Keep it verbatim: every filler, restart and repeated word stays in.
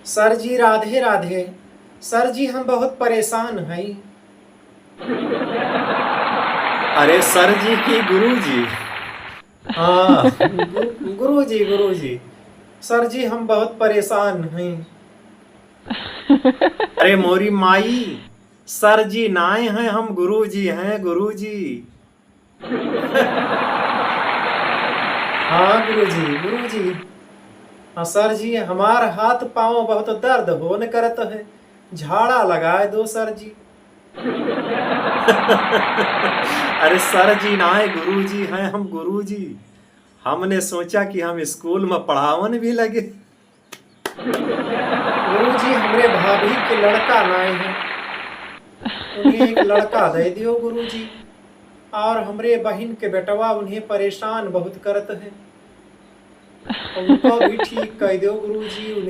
सर जी, राधे राधे। सर जी, हम बहुत परेशान हई। अरे सर जी कि गुरु जी? हाँ, गु-, गुरु जी, गुरु जी। सर जी, हम बहुत परेशान हई। अरे मोरी माई, सर जी नाय हैं, हम गुरु जी हैं, गुरु जी। हाँ गुरु जी, गुरु जी। हाँ सर जी, हमार हाथ पाँव बहुत दर्द होन करत है, झाड़ा लगाए दो सर जी। अरे सर जी नाय, गुरु जी हैं हम, गुरु जी। हमने सोचा कि हम स्कूल में पढ़ावन भी लगे। गुरु जी, हमरे भाभी के लड़का नाय है, उन्हें एक लड़का दे दियो गुरु जी। और हमरे बहिन के बेटवा उन्हें परेशान बहुत करत है, उनको भी ठीक कर दियो गुरु जी।